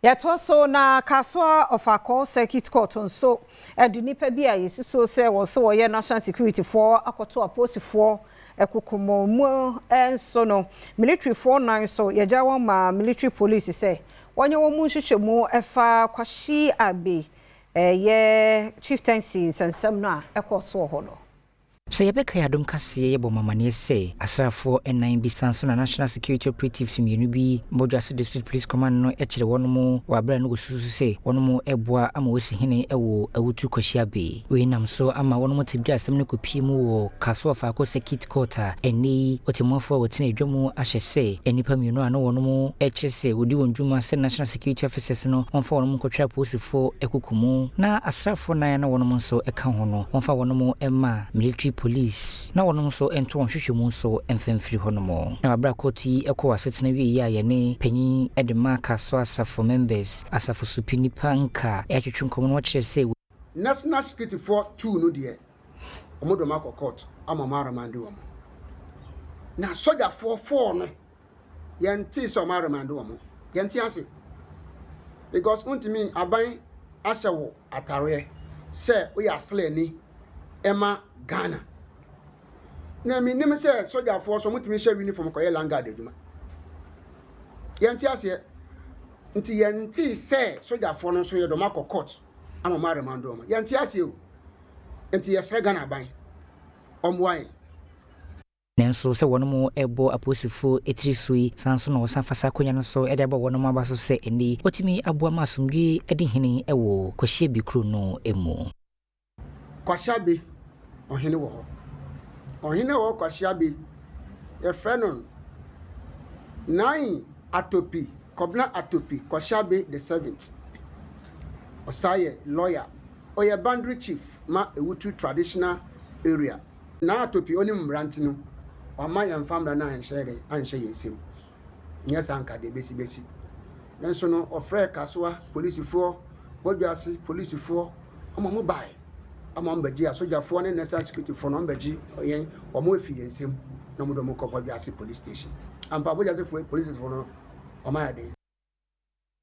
Yɛtoa so na Kasoa Ɔfaakɔ Circuit Court nso de nnipa bi a yɛsusuo sɛ wɔn sɛ wɔyɛ National Security foɔ akɔto apolisifoɔ ɛkokomo mu nso no, militaryfoɔ nan nso yɛgya wɔn ma military police sɛ wɔnyɛ wɔn mu nhwehwɛmu ɛfa Kwahye Abe ɛyɛ chieftaincy nsɛnsɛm no a ɛkɔɔ so wɔ hɔ no. Sɛ yɛbɛka Adom Kaseɛ, yɛbɔ mamaneɛ sɛ asraafoɔ ɛnan bi san so na National Security Operatives mmienu bi, Bɔdwase District Police Command no kyerɛ wɔn mu wɔ aberɛ a no wɔsusu sɛ wɔn mu ɛboa ama wɔasi hene wɔ Awutu Kwahyia Be. Wei nam so ama wɔn mu tebea asɛm no kɔpie mu wɔ Kasoa Faako Circuit Court a ɛnnɛ yi ɔtɛmmuafoɔ a wɔtena adwa mu ahyɛ sɛ nnipa mmienu a no wɔn mu kyerɛ sɛ wɔdi wɔn dwuma sɛ National Security Officers no, wɔmfa wɔn mu nkɔtwa apolisifoɔ ɛkoko mu, na asraafoɔ nan a na wɔn nso ka ho no, wɔmfa wɔn mu ma military police na wɔn nso nto wɔn hwehwɛmu nso mfa mfiri hɔnom. Na wabra kɔɔto yi kɔ asetena wie yi a, yɛne panyin de ma Kasoa Asafo members asafo supi nipa nka ɛtwetwe nkɔmmɔ no, wɔkyerɛ sɛ National Security foɔ two no deɛ, wɔn de wɔn akɔ court ama wɔn aremand wɔn, na sogyafoɔ four no, yɛnte sɛ wɔn aremand wɔn. Yɛnte ase because ntumi aban ahyɛ wo atareɛ sɛ woyɛ aselani ɛma Ghana, na menim sɛ sogyafoɔ so wɔtumi hyɛ uniform kɔyɛ land guard adwuma. Yɛnte aseɛ, nti yɛnte sɛ sogyafoɔ no nso yɛde wɔn akɔ court ama wɔn aremand wɔn. Yɛnte aseɛ o, nti yɛsrɛ Ghana aban ɔmmoa yɛn. Nanso sɛ wɔn mu ɛbɔ apolisifoɔ etiri so yi san so na wɔsan fa saa akonnwa no so de abɔ wɔn aba so sɛ ɛnɛ yi wɔtumi aboa ma asomdwe de hene wɔ Kwahyia Bi kuro no mu. Kwahyiabe ɔhene wɔ hɔ. Ɔhene a ɔwɔ Kwahyiabe, yɛfrɛ no Nai Atopi, Kɔbena Atopi Kwahyiabe the seventh. Ɔsan yɛ lawyer. Ɔyɛ boundary chief ma Ewutu Traditional Area. Nai Atopi onim mmara nti no, wama yɛmfa mmara no anhyɛ dɛn anhyɛ yɛn nsam. Nyɛ saa nka deɛ bɛsi bɛsi. Nanso no, ɔfrɛɛ Kasoa polisifoɔ, Bɔdwase polisifoɔ, ɔma mo bae ama wɔn bɛgye asogyafoɔ ne National Security foɔ no, wɔn bɛgye yɛn wɔn efi yɛn nsam na wɔn de wɔn kɔ Bɔdwase Police Station. Ampa, Bɔdwase police foɔ no, wɔn ayɛ den.